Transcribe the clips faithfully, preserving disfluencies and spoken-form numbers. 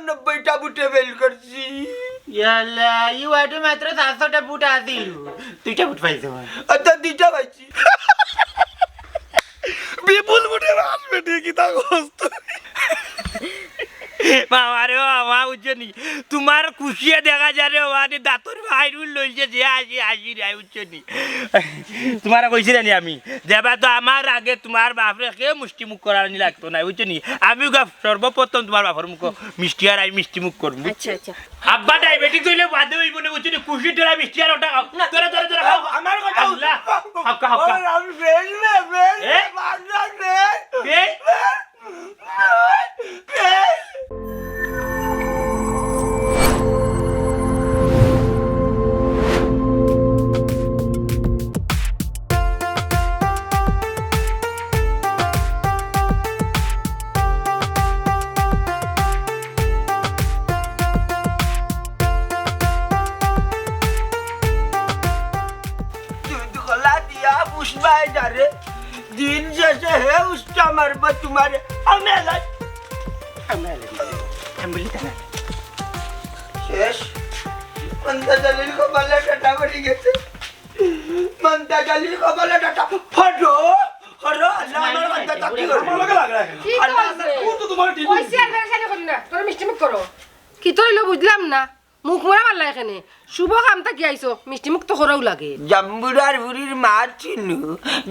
নব্বইটা ভোটে ফেল করছি। ইয়াল্লা, ই ওয়ার্ডো মাত্র চারশোটা ভোট আছিল, দুইটা ভোট পাইছো। অত দুইটা পাইছি। বিপুল ভোটে পাস বেটি, কিতা কস তুই? বাবা রে বাবা, বুঝছো নি? তুমার খুশিয়ে দেখা যায় রে বাবা, নি দাঁতর বাইর উল লইছে যে আসি, আসি রে, বুঝছো নি? তুমারে কইছি না নি আমি, যেবা তো আমার আগে তুমার বাপরে কেউ মিষ্টি মুখ করানি লাগতো না, বুঝছো নি? আমি গা সর্বপ্রথম তুমার বাপর মুখো মিষ্টি আর আমি মিষ্টি মুখ করমু। আচ্ছা, আচ্ছা। আব্বা ডায়াবেটিস অইলে বাদে অইবো না, বুঝছো নি? খুশি তোরা মিষ্টি আর ওটা খাও। না। তোরা, তোরা, তোরা খাও। আমার কথা আল্লাহ। হাক্কা, হাক্কা। ওই আমি ফেল রে, ফেল রে, এ? বাগদা ফেল। ফেল? ফেল। দুধ কলা দিয়া পুষবায় যারে, দিন শেষে হে উষ্টা মারবো তুমারে। আমি এলাই। আমি এলাই। আমি বলি তা না। শেষ। মন্তাজ আলীর কপালে টাটা পড়ি গেছে। মন্তাজ আলীর কপালে টাটা। ফটো। হরো, আল্লাহ, আমার মন্তাজ আলী কি করবে? আমার লগে লাগা লাগে। কি আল্লাহ, করবে? আল্লাহ, কোন তো তোমার টিভি? ওই চেয়ার বেড়া সাইডে করি না। তোরা মিষ্টি মুখ করো। কিতা অইলো বুঝলাম না। মুখ মরা মারলা এখানে। শুভ কাম থাকি আইছো, মিষ্টি মুখ তো করাও লাগে। জাম্বুরার বুড়ির মা চিনু,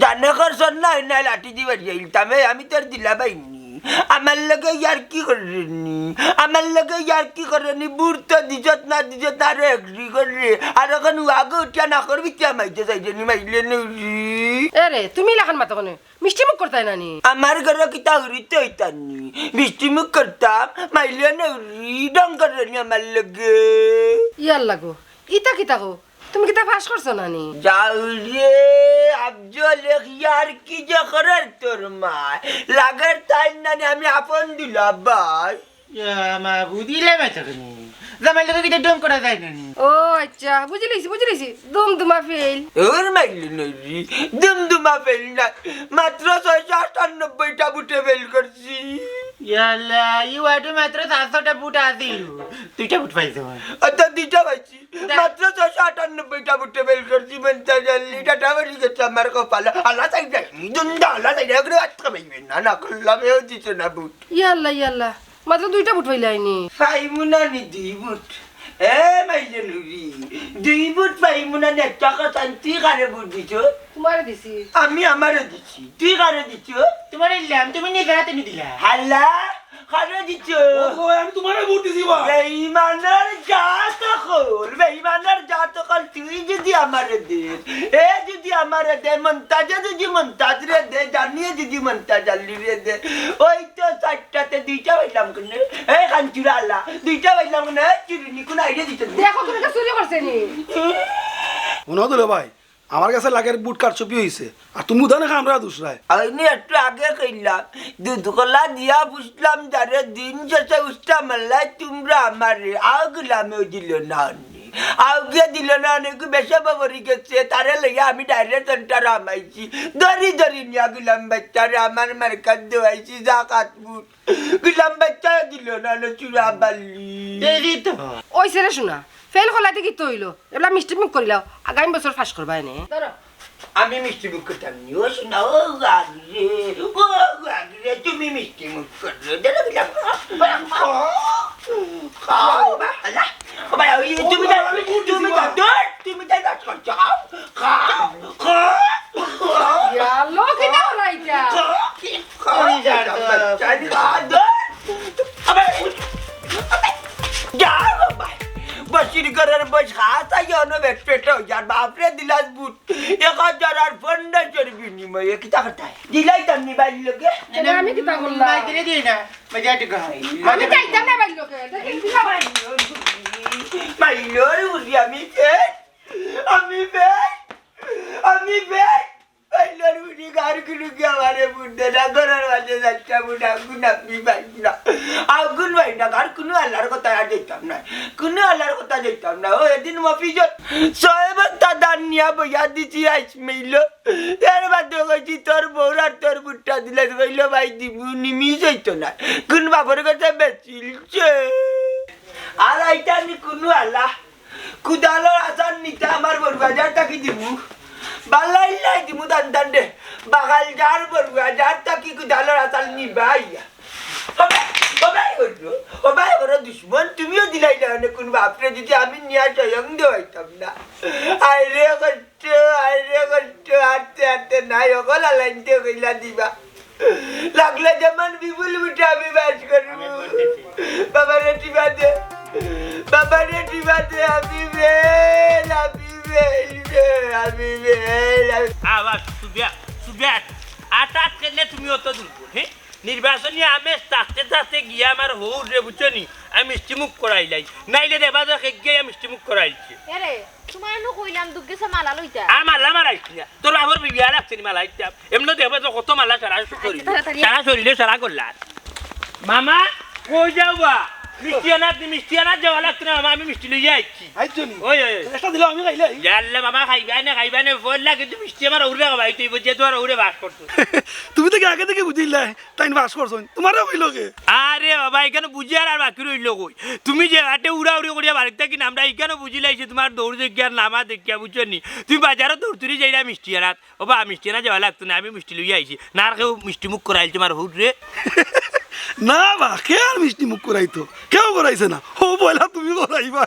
জানে কর সন্না অইনা লাঠি দিবার যাইলতাম, এই আমি তোর দিলা বাইনি। আমার লগে ইয়ার কি কররে নি? আমার লগে ইয়ার কি কররে নি? বুড় তো দিছত না দিছত আরো এগ্রি কররে। আর এখন আগে উঠিয়া না করবি, তুই মাইতে চাইছে নি, মাইলে নেউরি। এ রে, তুমি লাখান মাতো কেনে? মিষ্টি মুখ করতায় না নি? আমার ঘরো কিতা হুরুতে অইতার নি? মিষ্টি মুখ করতাম, মাইলে নেউরি, ঢং কররে নি আমার লগে। ইয়াল্লা গো, ইতা কিতা গো? তুমি কিতা পাস করছো না নি? যাউরে, আফজল, এক ইয়ার কি যে করার তোর মায়? লাগের তাই না নি, আমি আপন দিলা ভাই। ইয়া, মা, বুঝিলে বেচা কেনে? জামাইর লগে কিতা ঢং করা যায় না নি? ও আচ্ছা, বুঝিলিছি, বুঝিলিছি। দুমদুমা ফেল। ওর মাইলে নেউরি, দুমদুমা ফেল না। মাত্র ছয়শো আটানব্বইটা ভোটে ফেল করছি। ইয়াল্লা, ই ওয়ার্ডো মাত্র চারশোটা ভোট আছিল, দুইটা ভোট পাইছো। অত দুইটা পাইছি। মাত্র ছয়শো আটানব্বইটা ভোটে ফেল করছি, মন্তাজ আলী, টাটা পড়ি গেছে আমার কপালে। আল্লাহ চাই নাই, দুন্দা আল্লাহ চাই নাই, ওগুলো আটকা পাইবেন না, না করলাম, এও দিত না ভোট। ইয়াল্লা, ইয়াল্লা, মাত্র দুইটা ভোট পাইলায়নি। পাইমু না নি দুই ভোট? এ মাইলে নেউরি, দুই ভোট পাইমু না নি, একটা কথা, তুই কারে ভোট দিছ? তোমারে দিছি। আমি আমারে দিছি, তুই কারে দিছ? তোমারে দিলাম, তুমি নিজের হাতে নি দিলা। হাল্লা, কারে দিছ? ও গো, আমি তোমারে ভোট দিছি বা। বেইমানের জাত অকল, বেইমানের জাত অকল, তুই যদি আমারে দে, এ যদি আমারে দে, মন্তাজে যদি মন্তাজরে দে, জানিয়ে যদি মন্তাজ আলীরে দে, ওই তো চারটাতে দুইটা পাইলাম কেনে? এ কাঞ্চুরা আলা, দুইটা পাইলাম কেনে? এ চুরি নি কোন আইডিয়া দিতে? দেখো, তুমি তো চুরি করছে নি। মনে হতো রে ভাই, আমার কাছে লাগের ভোট কারচুপি হইছে, আর তুমি উদানে খামরা দুসরায়। আমি একটু আগে কইলাম, দুধ কলা দিয়া বুঝলাম, যারে দিন শেষে উষ্টা মারলাই তুমরা আমারে, আও গুলামেও দিল না অন্যে। আও গিয়া দিল না অন্যে, বেশে বাবরি গেছে, তারে লইয়া আমি ডাইরেক্ট সেন্টার হামাইছি। দড়ি দড়ি নিয়া গুলাম বাচ্চারে আমার মার্কাত দেওয়াইছি, জাকাত ভোট। গুলাম বাচ্চায় দিল না, না চুরা বাল্লি। দেরি তো। ওই ছেড়ে শোনা, ফেল করলাইতে কিতা অইলো? এবলা মিষ্টি মুখ করিলাও, আগামী বছর পাস করবায় নে। ধরো। আমি মিষ্টি মুখ করতাম নি, ও শোনা, ও গাগরে, ও গাগরে, তুমি মিষ্টি মুখ করো, ধরো গুলাম। খাও, খাও, বাবা, আল্লাহ। ও ভাই, ওই তুমি যাও, তুমি যাও, দূর, তুমি যাও, যাও, যাও, খাও, খাও, খাও। ইয়া, লোকে দাও না এটা। খাও, খাও, ওই যার তো। বাচ্চা, খাও, দূর। আবার, আবার, যাও, ভাই। বসির ঘরের বস খাস, আই অনো বেট পেট হই যার, বাপরে দিলাস বুট। এক হাজার আর পনেরোশোর বিনিময়ে কিতা করতায়? দিলাইতাম নি ভাইর লগে? না, আমি কিতা করলাম? মাইরে দিই না, মাইরে দিই না। আমি চাইতাম না ভাইর লগে, দেখি দিলাম। মাইলোর উঠি আমি ফের, আমি ফের, আমি ফের। মাইলোর উঠি গার কুনু কি আমারে বুট দে না, ঘরের মাঝে যাইতাম না, আগুন আপনি পাই না। আগুন পাই না, গার কুনু আল্লাহর কথা আর যাইতাম না। কুনু আল্লাহর কথা যাইতাম না। ও এদিন মফিজত ছয় বস্তা ধান নিয়া বইয়া দিছি আইস মেইলো। এর বাদে কইছি, "তোর বউর আর তোর বুটটা দিলে," কইলো, "ভাই দিমু, নিমিষ হইতো না।" কোন বাপর কথা বেচিলছে? ইটা নি কুনু আলা? কুদালর আচার নিতা আমার বড় বাজার থাকি দিমু। বালা ইল্লাই দিমু দান দান দে। বাগালজার বড় বাজার থাকি কুদালর আচার নিবা আইয়া। ওবায়, ওবায় করো, ওবায় করো দুশমন, তুমিও দিলাইলা অনে কুনু বাপরে যদি আমি নিয়া স্বয়ং দেওয়াইতাম না। আয় রে কষ্ট, আয় রে কষ্ট, আটতে আটতে নাই, অকল আলাইনতে কইলা দিবা। লাগলে যেমন বিপুল উঠে আমি বাস করবো। বাবা রে টিপা দে, বাবা রে টিপা দে, আমি বেল, আমি বেল রে, আমি বেল, আমি আবার সুবিয়া, সুবিয়া, আটাত কেনে তুমি অত দুর্বল, হে? নির্বাচনী আমেজ থাকতে থাকতে গিয়া আমার হউর রে, বুঝছো নি? আমি মিষ্টি মুখ করাইলাই। নাইলে দেবা তো খেক গিয়া মিষ্টি মুখ করাইছে। এরে, তোমার নু কইলাম দুগ্গেসে মালা লইতা। আর মালা মারাইছি না। তোর বাপর বিয়া লাগছে নি মালা ইতা? এমনে দেখবে তো কত মালা সারা শরীরে। আচ্ছা, তাড়াতাড়ি। সারা শরীরে সারা করলা। মামা, কই যাও বা? মিষ্টি আনাত, মিষ্টি আনাত যাওয়া লাগতো না মামা, আমি মিষ্টি লইয়া আইছি। আইছো নি? ওই, ওই, ওই। একটা দিলাও, আমি খাইলাই। ইয়াল্লা মামা, খাইবা নে, খাইবা নে, ফল লাগে, তুমি মিষ্টি আমার উড়ে খাবাই, তুই বুঝিয়ে তোমার উড়ে বাস করতো। তুমি তো আগে থেকে বুঝিলাই। তাইন বাস করছইন, তোমারও কইলো কে? আরে বাবা, ইখানো বুঝিয়ার আর বাকি রইলো কই? তুমি যে হাটে উড়াউড়ি করিয়া বাড়িত থাকি নামরা, ইখানো বুঝিলাইছি তোমার দৌড় দেখিয়া আর নামা দেখিয়া, বুঝছো নি? তুমি বাজারো দৌড় তুলি যাইরা মিষ্টি আনাত। ওবা, মিষ্টি আনাত যাওয়া লাগতো না, আমি মিষ্টি লইয়া আইছি। না আর কেউ মিষ্টি মুখ করাইল তোমার হউর রে? না বা, কে আর মিষ্টি মুখ করাইতো? কেউ করাইছে না। ও পয়লা তুমি করাইবা।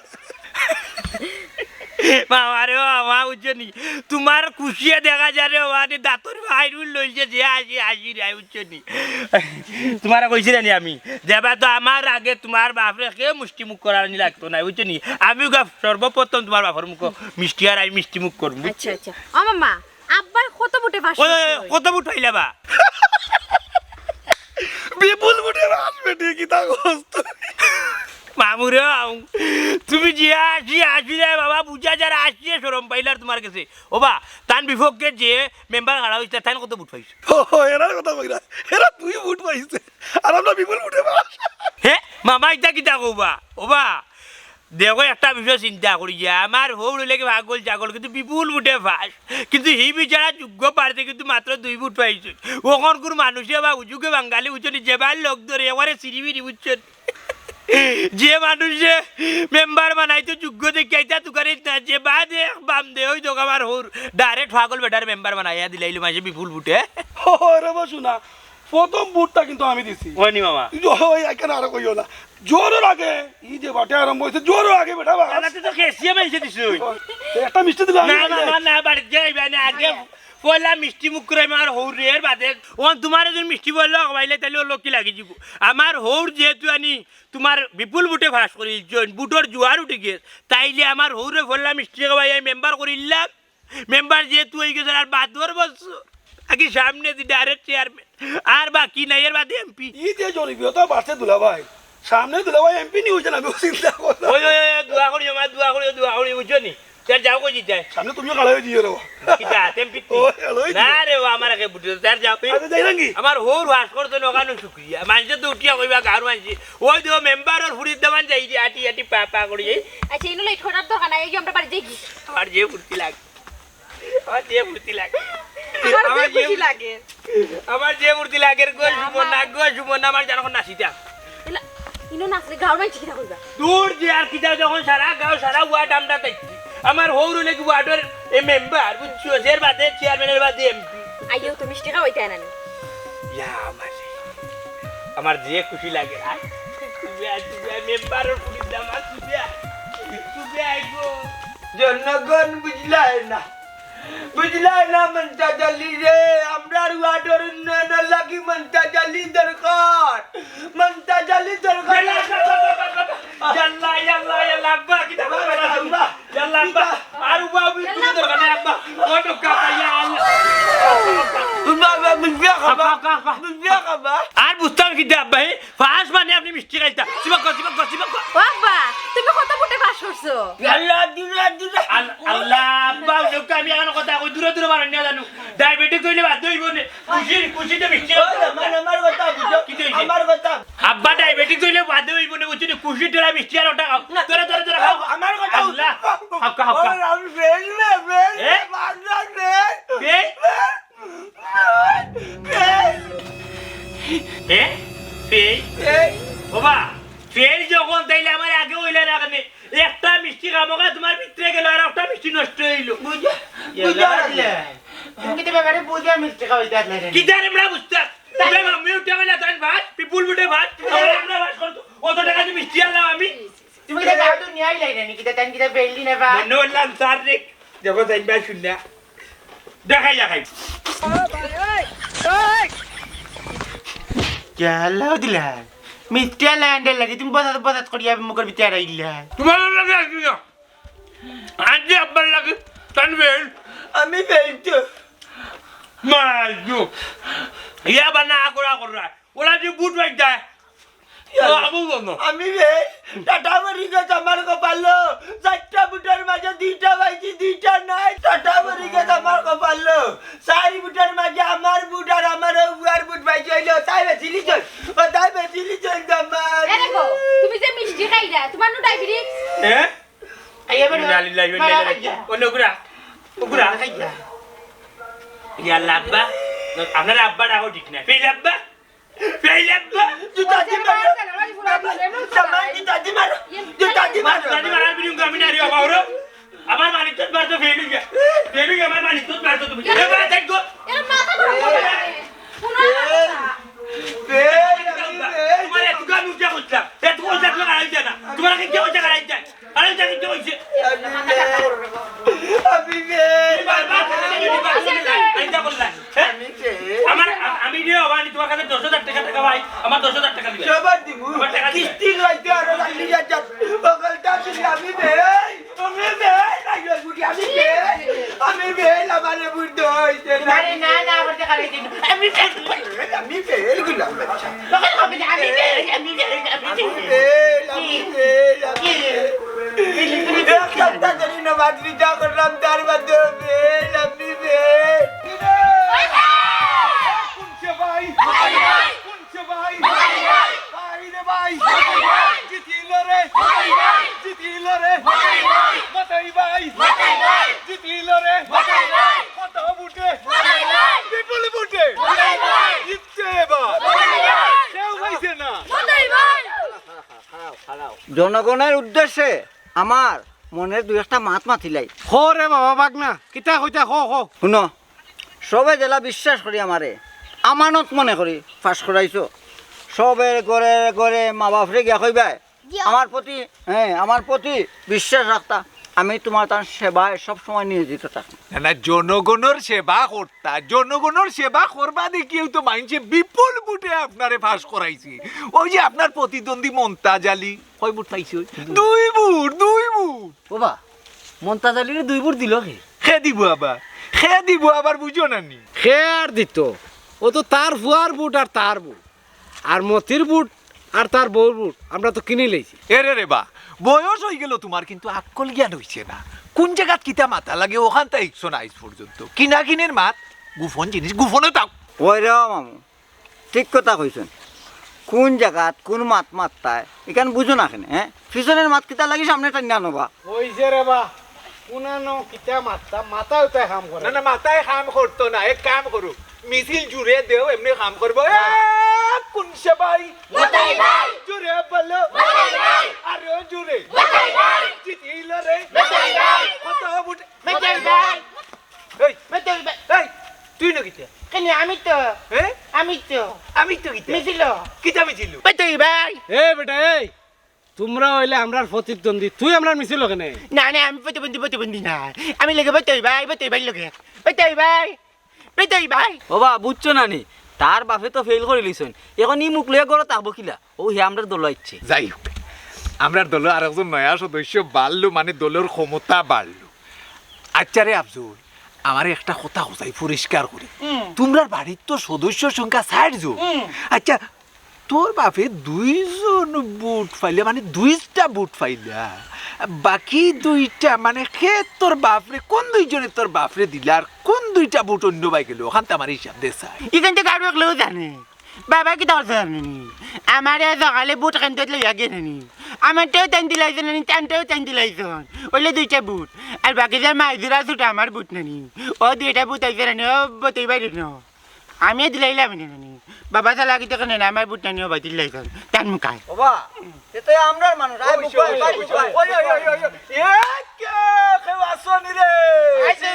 বাবা রে বাবা, বুঝছো নি? তোমার খুশিয়ে দেখা যায় রে বাবা, নি দাঁতর বাইর উল লইছে যে আসি, আসি রে, বুঝছো নি? তোমারে কইছি না নি আমি? দেবা তো আমার আগে তোমার বাপরে কে মিষ্টি মুখ করানি লাগতো না, বুঝছো নি? আমি গা সর্বপ্রথম তোমার বাপর মুখ মিষ্টি আর আমি মিষ্টি মুখ করবো, বুঝছো? আচ্ছা, আচ্ছা। ও মামা, আব্বায় কত ভোটে পাস ওই, ওই, ওই, করছে? কত ভোট পাইলা বা? বিপুল ভোটে পাস বেটি, কিতা কস তুই? মামুরে, তুমি যে আসি, আসি রে বাবা, বুঝা যার আসিয়ে শরম পাইলার তোমার গেছে। ওবা, তান বিপক্ষে যে মেম্বার খাড়া অইছে, তাইন কত ভোট পাইছে? ও, এরার কথা কইরা, এরা দুই ভোট পাইছে, আর আমরা বিপুল ভোটে পাস। হে, মামা, ইতা কিতা কও বা? ওবা, দেখো, একটা বিষয় চিন্তা করি যে আমার হউর অইলে কি পাগল ছাগল, কিন্তু বিপুল ভোটে পাস। কিন্তু হি বিচারা যোগ্য প্রার্থী কিন্তু মাত্র দুই ভোট পাইছে। অখনকুর মানুষে বা উজুগে বাঙালি বুঝছো নি, যেবার লোক ধরে এবারে সিরিবিরি বুঝছো নি। যে মানুষে মেম্বার বানাইতো যোগ্য দেখিয়া ইতা তুকারিত না, যে বাদে বাম দে, ওই দেখো আমার হউর direct পাগল বেটার মেম্বার বানাইয়া দিলাইলো মাঝে বিপুল ভোটে। ও রে বা শুনা, প্রথম ভোটটা কিন্তু আমি দিছি। ওই নি মামা। ওই, এখানে আরো কইও না। জোয়ারর আগে, ই যে বাটে আরম্ভ অইছে, জোয়ারর আগে বেটা বা। তাহলে তো খেসিয়ে মাইছে দিছে ওই। একটা মিষ্টি দিলাম। না, না, না, না, বাড়িত যাইবা না, আগে পয়লা মিষ্টি মুখ করে আমার হউর রে, এর বাদে। ও তোমার একজন মিষ্টি বললো, খাওয়াইলে তাইলে ও লক্ষ্মী লাগি যাব। আমার হউর যেহেতু আনি তোমার বিপুল ভোটে পাস করি, জন-, ভোটর জোয়ার উঠি গেছে, তাইলে আমার হউরে পয়লা মিষ্টি খাওয়াই আমি মেম্বার করিলাম। মেম্বার যেহেতু অই গেছে, আর বাদর বছর আগে সামনে দি direct চেয়ারম্যান। আর বাকি নাই, এর বাদে এমপি। ই যে জনপ্রিয়তা বাড়ছে দুলাভাই, সামনে দুলাভাই এমপি নি অইছে না, আমি চিন্তা করলাম। ওই, ওই, ওই, দোয়া করি, আমার দোয়া করি, দোয়া করি, বুঝছো নি? স্যার যাও কই জিতে? সামনে তুমিও খাড়া অই দিও রে বা। কিতা, এমপি? ও, হ্যালো, এই না দিও। রে, ও আমার একে বুঝে, স্যার যাও। আচ্ছা, যাই নাকি? আমার হউর পাস করছে না, ওখানে শুক্রিয়া। মানুষে তো উঠিয়া কইবা, গাঁর মানুষে। ওই দেখো মেম্বারর ফুরির দামান যাই রে, আটি আটি পা পা করি যাই। আচ্ছা, ইনো লেট করার দরকার নাই, এই যে আমরা বাড়ি যাই কি? আমার যে ফুর্তি লাগে। আমার যে ফুর্তি লাগে। আমার আমার যে যে ফুর্তি লাগে। লাগে। আমার যে ফুর্তি লাগে রে, গো আমার সুমন না, গো সুমন না, আমার জানো না সিটা। এলা, ইনো নাচলে গাঁর মানষে কিতা কইবা? দূর যে আর কিতা, যখন সারা গাঁও, সারা ওয়ার্ড আমরা থাকি। আমার হউর অইলে কি ওয়ার্ডর এ মেম্বার, বুঝছো? এর বাদে চেয়ারম্যান, এর বাদে এমপি। আইও তো মিষ্টি খাওয়াইতে আনানি। ইয়া, আমার, আমার যে খুশি লাগে। আর সুবিয়া, সুবিয়া, মেম্বারর ফুরির দামান সুবিয়া। সুবিয়া আইবো। জনগণ বুঝলায় না। বুঝলায় না মন্তাজ আলী রে, আমরার ওয়ার্ডর উন্নয়নর লাগি মন্তাজ আলী দরকার। মন্তাজ আলী দরকার। ইয়াল্লা, ইয়াল্লা, ইয়াল্লা, ইয়াল্লা, আব্বা, কিতা করবা? আব্বা। ইয়াল্লা, আব্বা। আর উবা, উবি, তুমি দরকার নাই, আব্বা। ও, তো কাকা, ইয়া আল্লাহ। আব্বা, আব্বা, বুঝবে খাবা। আব্বা, আব্বা, আব্বা। বুঝবে খাবা। আর বুঝতাম কিতা, আব্বা, হে? পাস মানে আপনি মিষ্টি খাইতা। সিবাক্কা, সিবাক্কা, সিবাক্কা। ও আব্বা, তুমি কত ভোটে পাস করছো? আল্লাহ, দূরে, দূরে। আল-, আল্লাহ, আব্বা, লোক আমি এখন কথা কই, দূরে দূরে মারেন না জানো। ডায়াবেটিক হইলে বাদ হইব নে। খুশি, খুশিতে মিষ্টি ও, খাইতা। আমার, আমার কথা বুঝো। কি হইছে? আমার কথা। আব্বা, ডায়াবেটিক হইলে বাদ হইব নে, বুঝছো নি? খুশি তোরা মিষ্টি আর ওটা খাও। না। তোরা, তোরা, তোরা খাও। আমার কথা আল্লাহ। বুঝো। হাক্কা, হাক্কা। ও, আমি ফেল রে, ফেল রে, এ? বাদ রে। কে? এ? পেই? এ? ওবা, ফেল যখন, তাইলে আমার আগে অইলা না কেনে? একটা মিষ্টি খামোখা তোমার ভিতরে গেল, আর একটা মিষ্টি নষ্ট অইল। বুঝা, বুঝা লাগলে। তুমি কিন্তু ব্যাপারে বুঝা মিষ্টি খাওয়াইতে আসলে রে। কিতা রে আমরা বুঝতাম? তাই তুমি মাম্মি উঠে বেলা তাই ভাত, বিপুল উঠে ভাত, আমরা আমরা ভাত করতো। অত টাকা দিয়ে মিষ্টি আনলাম আমি। তুমি কিতা গাও তো নিয়ে আইলাই না, কিতা তাই কিতা বেললি না বা? মনে বললাম স্যার রে, যখন তাই ভাই শুন না। দেখাই, দেখাই। কে আল্লাহ দিলা? মিষ্টি আল্লাহ আন্ডার লাগি, তুমি বজাত বজাত করিয়া মুখের ভিতরে আড়াইলা। তোমার লাগে আসবি না। আনছি আব্বার লাগে, তানভীর। আমি ফেলতো। মারাইছো। ইয়া বানা আকরা কররা। ওরা যে বুট বাইক যায়। ও আবু বন্ধ। আমি রে, টাটা মরি গেছে আমার কপালো। চারটা বুটের মাঝে দুইটা পাইছি, দুইটা নাই। টাটা মরি গেছে আমার কপালো। চারি বুটের মাঝে আমার বুট আর আমার ও বুয়ার বুট পাইছি অইলো। তাই বেশি লিচন। ও তাই বেশি লিচন জামাই। এ দেখো, তুমি যে মিষ্টি খাইলা, তোমার নু ডায়াবেটিস? হ্যাঁ? আইয়া বেটা। ইন্না লিল্লাহি ওয়া ইন্না ইলাইহি রাজিউন। অন্য গুড়া। ও গুড়া। ইয়া আল্লাহ আব্বা। আপনার আব্বা ডাকো ঠিক না। ফেল আব্বা। ফেল আব্বা। জুতা দি মারো। বাবা, জামাই জুতা দি মারো। জুতা দি মারো। জুতা দি মারার বিরুদ্ধে আমি নারী বাবা ওরো। আমার মানিক তো মারতো ফেল হইয়া। ফেল হইয়া আমার মানিক তো মারতো তুমি। এ বাবা, দেখ গো। এ মাথা গরম করো না। হুনো না কথা। ফেল, আমি ফেল। তোমার এতটা আমি উঠে বলছিলাম। এত বলছিলাম তোমার আড়াই যায় না। তোমার আগে কে বলছে আড়াই যায়? আরে, জানি কি হইছে? আমি ফেল। আমি ফেল। তুমি বারবার fail, fail, fail, fail, fail, fail, fail করলা, হ্যাঁ? আমি ফেল। আমার, আ-, আমি রে, বাবা, আমি তোমার কাছে দশ হাজার টাকা, টাকা ভাই, আমার দশ হাজার টাকা দিবে। সবার দিমু। আমার টাকা দিবে। কিস্তি লইতে আরো চাল্লিশ হাজার। বগলটা দিলে আমি ফেল। আমি ফেল, ভাই, ওই বুড়ি, আমি ফেল। আমি ফেল, আমারে বুঝতে হইছে না। আরে না, না, আমার টাকা দিন। আমি ফেল। আমি ফেল, গুলাম বাচ্চা। আমি ফেল, আমি ফেল, আমি ফেল। আমি ফেল, আমি ফেল। এক সপ্তাহ ধরি নামাজ রোজা করলাম, তার মধ্যে ফেল, আমি ফেল। কোন সে ভাই? কোন সে ভাই? ভাই রে ভাই। জিতিল রে। জিতিল রে। মতাই ভাই। জিতিল রে। কত ভোটে? বিপুল ভোটে। জিতছে এবার। কেউ পাইছে না। জনগণের উদ্দেশ্যে আমার মনের দুই একটা মাত মাতিলাই। হ রে বাবা, বাগনা, কিতা কইতা, হ, হ। হুনো, সবে যেলা বিশ্বাস করি আমারে, আমানত মনে করি পাশ করাইছো। সবে ঘরে ঘরে মা বাপরে গিয়া কইবায়, আমার প্রতি, হ্যাঁ, আমার প্রতি বিশ্বাস রাখতা। আমি তোমার তার সেবায় সব সময় নিয়োজিত থাকতাম। না, না, জনগণর সেবা করতা, জনগণর সেবা করবা দেখিয়াউ তো মাইনষে বিপুল ভোটে আপনারে পাশ করাইছে। ওই যে আপনার প্রতিদ্বন্দ্বী মন্তাজ আলী, কয় ভোট পাইছে? দুই ভোট, দুই ভোট। ওবা, মন্তাজ আলীরে দুই ভোট দিল কে? কে দিব আবার? কে দিব আবার, বুঝো না নি? কে আর দিত? ও তো তার ফুয়ার ভোট আর তার ভোট। আর মতির ভোট আর তার বউর ভোট আমরা তো কিনি লইছি। এরে রে বা, বয়স হই গেল তোমার, কিন্তু আক্কল জ্ঞান হইছে না। কোন জাগাত কিতা মাতা লাগে, ওখান তাই শোনা আইজ পর্যন্ত। কিনা কিনের মাত, গোপন জিনিস, গোপনে থাক। ওই রে মামু, ঠিক কথা কইছেন। কোন জাগাত কোন মাত মাততায়, ইখান বুঝো না কেনে, হ্যাঁ? পিছনের মাত কিতা লাগি সামনে টাইনা নবা। ওই যে রে বা, কোনানো কিতা মাততা, মাথায় উতায় কাম করে। না, না, মাথায় কাম করতো না। এক কাম করো, মিছিল জুড়ে দেও, এমনি কাম করবো। এ, কোন সে ভাই? মতাই ভাই। জুড়ে বলো। মতাই ভাই। আরো জুড়ে। মতাই ভাই। জিতিল রে। মতাই ভাই। কত ভোটে? মতাই ভাই। এই, মতাই ভাই। এই, তুই না কিতা? কেনে, আমি তো। হ্যাঁ? আমি তো। আমি তো কিতা? মিছিল। কিতা মিছিল? মতাই ভাই। এ বেটা, এই, তোমরা অইলে আমরার প্রতিদ্বন্দ্বী, তুই আমরার মিছিল কেনে? না, না, আমি প্রতিদ্বন্দ্বী, প্রতিদ্বন্দ্বী না। আমি লগে মতাই ভাই, মতাই ভাই লগে। মতাই ভাই, মতাই ভাই। ওবা, বুঝছো না নি? তার বাপে তো ফেল করিলিছইন। এখন ই মুখ লইয়া ঘরো থাকবো কিলা? ও হে আমরার দলো আইছে। যাই হোক, আমরার দলো আরেকজন নয়া সদস্য বাড়লো, মানে দলর ক্ষমতা বাড়লো। আচ্ছা রে আফজল, আমারে একটা কথা কও চাই পরিষ্কার করি। হুম। তোমরার বাড়িত তো সদস্য সংখ্যা চাইর জন। হুম। আচ্ছা, তোর বাপে দুইজন ভোট পাইলা, মানে দুইটা ভোট পাইলা, বাকি দুইটা, মানে কে তোর বাপরে, কোন দুইজনে তোর বাপরে দিলা, আর কোন দুইটা ভোট অন্য বায় গেল, ওখান তো আমার হিসাব দে চাই। ইখান তো কারো একলেও জানে। বাবা কিতা করছে জানে নি? আমারে সকালে ভোট কেন্দ্রত লইয়া গেছে নি। আমারটাও তাইন দিলাইছইন নি, তানটাও তাইন দিলাইছইন। অইলে দুইটা ভোট। আর বাকি যে মাইজুরা ছুটা আমার ভোট না নি। ও দুইটা ভোট আইছে না নি, ও ভোট অইবার না। আমি দিলাইলাম নি। বাবা চালা কিতা কেনে না, আমার বুট টানিও বাই দিলাইলাম। তান মুখায়। বাবা, এ তো আমরার মানুষ। আয়, বুক, অবশ্যই, আয়, অবশ্যই, আয়, অবশ্যই। ওই, ওই, ওই, ওই, ওই। এ কে, কেউ আছো নি রে? আছি।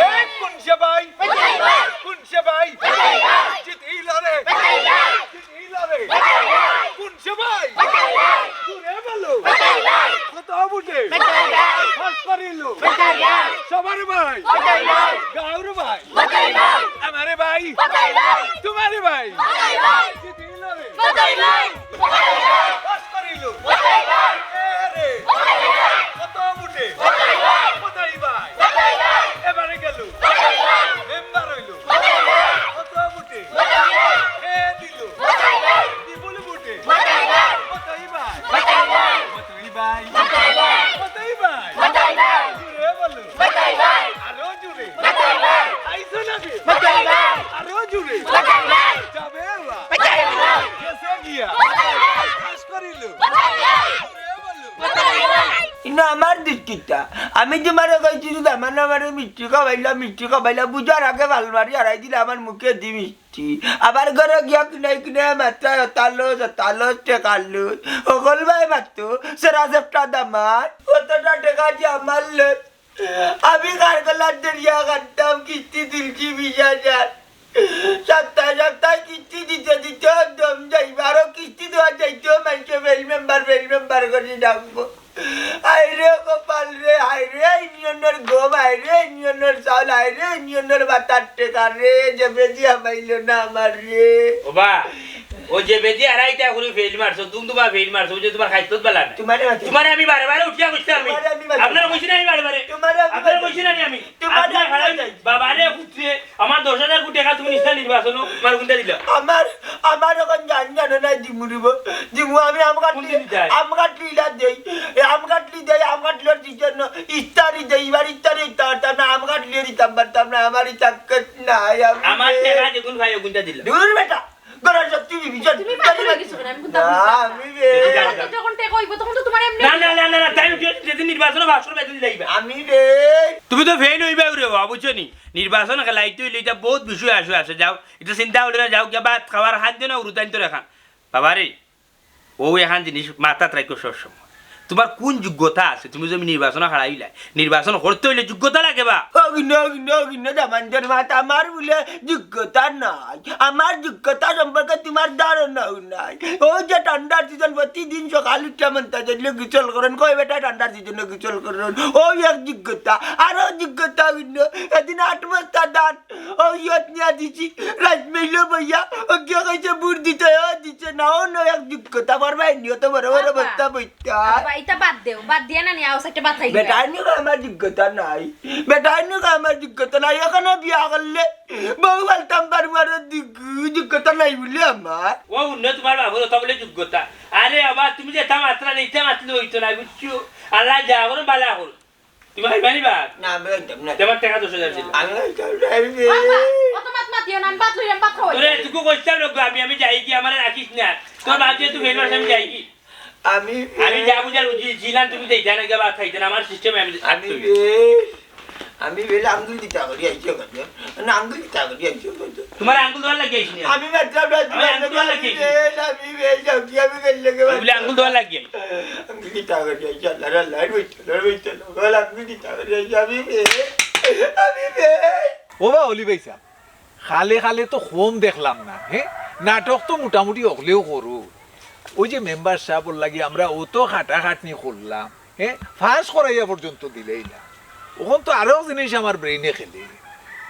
এ কোন সেবাই? কোথায় ভাই? কোন সেবাই? কোথায় ভাই? জিতিল রে। কোথায় ভাই? জিতিল রে। কোথায় ভাই? কোন সেবাই? কোথায় ভাই? ঘুরে বলো। কোথায় ভাই? কত বুটে? কোথায় ভাই? পাস করিল। কোথায় ভাই? সবার ভাই। কোথায় ভাই? গাউর ভাই। কোথায় ভাই? আমারে ভাই। কোথায় ভাই? তোমারে ভাই। কোথায় ভাই? জিতিল রে। কোথায় ভাই? কোথায় ভাই? পাস করিল। কোথায় ভাই? এ রে। কোথায় ভাই? কত বুটে? কোথায় ভাই? কোথায় ভাই? কোথায় ভাই? এবারে গেল। কোথায় ভাই? Member oil. কোথায় ভাই? কত বুটে? কোথায় ভাই? এ দিল। কোথায় ভাই? বিপুল বুটে। কোথায় ভাই? কোথায় ভাই? কোথায় ভাই? কোথায় ভাই? কোথায় ভাই? কোথায় ভাই? কোথায় ভাই? জুরে বলো। কোথায় ভাই? আরো জুরে। কোথায় ভাই? আইছো না রে? কোথায় ভাই? আরো জুরে। কোথায় ভাই? যাবে ওরা। কোথায় ভাই? গেছে গিয়া। কোথায় ভাই? পাস করিল। কোথায় ভাই? জুরে বলো। কোথায় ভাই? ইনো আমার দুষ্টিতা। আমি তোমারে কইছি যে দামান আমারে মিষ্টি খাবাইলা, মিষ্টি খাবাইলা, বুঝার আগে বাল মারি আড়াই দিলে আমার মুখে দি মিষ্টি। আবার ঘরো গিয়া কিনাই কিনাই মাত্রা তালো, তালো, টেকালো। হকল ভাই মাত্র, সেরা সেপ্টা দামান। কতটা টেকা যে আমার লো। আমি কার গলার দরিয়া কাটতাম, কিস্তি তুলছি বিশ হাজার। সপ্তাহে সপ্তাহে কিস্তি দিতে দিতে দম যাইব। আরো কিস্তি দেওয়া যাইতেও মানষে ফেইল মেম্বার, ফেইল মেম্বার করি ডাকবো। হায় রে কপাল রে, হায় রে ইউনিয়নর গম, হায় রে ইউনিয়নর চাউল, হায় রে ইউনিয়নর ভাতার টেকা রে, যে বেজি হামাইল না আমার রে। ওবা, ও যে বেজি আড়াইটা করে ফেইল মারছো, দুমদুমা ফেইল মারছো, ওই যে তোমার খাইছত বালা নাই। তোমারে মারছি। তোমারে আমি বারে বারে উঠিয়া কইছি আমি। তোমারে আমি মারছি। আপনারে কইছি না আমি বারে বারে? তোমারে আমি আপনারে মারছি। কইছি না আমি? তোমারে আপনার আমি খারাপ মারছি। বাবারে উঠছে, আমার দশ হাজার কোটি টাকা তুমি নিছিলা নির্বাচনো, তোমার কোনটা দিলা? আমার, আমার এখন জান জানো না দিমু রে বা। দিমু আমি আম কাটলি, কোনটা দিতাই? আম কাটলি ইলা দেই। এ আম কাটলি দেই, আম কাটলির সিজন, ইস্তারি দেই, এবার ইস্তারি দিতাম পারতাম না, আম কাটলিও দিতাম পারতাম না, আমার ইতা নাই, আমি আমার রে। টেকা যেগুন ভাই, ওগুনটা দিল। দূর বেটা, গরম শক্তি বিভীষণ। তুমি পাগল হয়ে গেছো কেন? আমি কোনটা না, বুঝলাম না। আমি রে। যাও, যাও। যখন টেকা হইব, তখন তো তোমার এমনি না, না, না, না, না, তাই উঠে যেদিন নির্বাচনে ভাষণ বেতন দিলাইবা। আমি রে। তুমি তো ফেইল হইবা রে বাবা, বুঝছো নি? নির্বাচন খেলাইতে হইলে এটা বহুত বিষয় আসে, আসে। যাও, এটা চিন্তা করলে না, যাও, গিয়া ভাত খাওয়ার খাদ্য না, উরুতাইন তো রেখা। বাবা রে, ও এখান জিনিস মাথাত রাখো সবসময়। তোমার কোন যোগ্যতা আছে? তুমি যে নির্বাচনে খাড়াইলায়, নির্বাচন করতে হইলে যোগ্যতা লাগে বা। অগিন্য, অগিন্য, অগিন্য, দামান্দর মাত, আমার বুলে যোগ্যতা নাই। আমার যোগ্যতা সম্পর্কে তোমার ধারণাও নাই। ও যে ঠান্ডার সিজন, প্রতিদিন সকাল উঠিয়া মন্তাজ আলীয়ে গোসল করইন, কয় বেটা ঠান্ডার সিজনে গোসল করইন। ও এক যোগ্যতা, আরো যোগ্যতা অগিন্য। এদিন আট বস্তা ধান ও ইয়ত নিয়া দিছি, রাইত মেইলো বইয়া, ও গিয়া কইছে ভোট দিতে, ও দিছে না, ও নয় এক যোগ্যতা, পারবায় নি, অত বড় বড় আব্বা, বস্তা বইতা। আব্বা, ইতা বাদ দেও, বাদ দিয়া না নি, আও সাইডে বাদ খাই দিবা। বেটাইন কয় আমার যোগ্যতা নাই, বেটাইন কয় আমার যোগ্যতা নাই, এখনো বিয়া করলে বউ ফালতাম পারমু আর যোগ্য-, যোগ্যতা নাই বুলে আমার। ও উন্নত তোমার বাবুর অত বলে যোগ্যতা। আরে বাবা, তুমি যেতা মাতরায় না, ইতা মাতলে অইতো নায়, বুঝছো? আল্লায় যা করইন বালা করইন। তুমি খাইবা নি ভাত? না, আমি খাইতাম না। তোমার টেকা দশ হাজার ছিল। আমি খাইতাম না, আমি বাবা, অত মাত মাতিও না, আমি ভাত লইলাম, ভাত খাওয়াই। তোরে এটুকু কইতাম না গো, আমি, আমি যাইগি, আমারে রাখিস না। তোর বাপ যেহেতু ফেল মারছে, আমি যাইগি। আমি আমি যা বুঝার বুঝি, জিলান তুমি যাইতা না, গিয়া ভাত খাইতা না, আমার সিস্টেমে আমি আমি থাকতে হইবে। রে, আমি বেলে আঙ্গুল দিতা করি আইছো কত? না, আঙ্গুল দিতা করি আইছো কত? তোমার আঙ্গুল দেওয়ার লাগি আইছি না। আমি মাত্র আপনার আমি আঙ্গুল দেওয়ার লাগি আইছি। বেল, আমি বেল, যাও কি আমি বেল লেগে আমি বলে আঙ্গুল দেওয়ার লাগি আইছি। আঙ্গুল দিতা করি আইছো, আল্লাহ, আল্লাহ, আমি তো, আমি তো, বল, আঙ্গুল দিতা করি আইছো, আমি বেল, আমি বেল। ও বা অলি ভাই সাহেব, খালে খালে তো কম দেখলাম না, হ্যাঁ? নাটক তো মোটামুটি অকলেউ করো। ওই যে মেম্বার সাহেবর লাগি আমরা অত খাটাখাটনি করলাম, হ্যাঁ? পাস করাইয়া পর্যন্ত দিলাইলা। অখন তো আরো জিনিস আমার ব্রেইনে খেলে।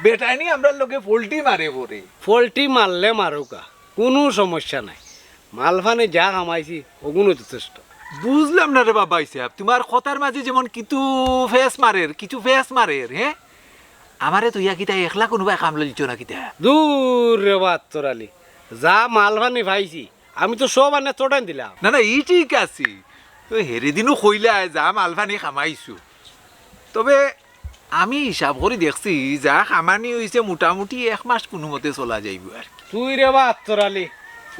বেটাইনে আমরার লগে ফল্টি মারে পড়ে। ফল্টি মারলে মারুকা, কুনু সমস্যা নাই। মালপানি যা কামাইছি, অগুনউ যথেষ্ট। বুঝলাম না রে বা ভাই সাহেব, তোমার কথার মাঝে যেমন কিতু ফেস মারের, কিতু ফেস মারের, হ্যাঁ? আমারে থইয়া কিতা একলা কুনুবায় কাম লইছো না কিতা? দূর রে বা আত্তর আলী, যা মালপানি পাইছি, আমি তো সব আনিয়া চটাইন দিলাম। না, না, ই ঠিক আছে। তো হেরে দিনও কইলায় যা মালপানি কামাইছো। তবে আমি হিসাব করি দেখছি, যা কামানি অইছে মোটামুটি এক মাস কুনুমতে চলা যাইবো আর কি। তুই রে বা আত্তর আলী,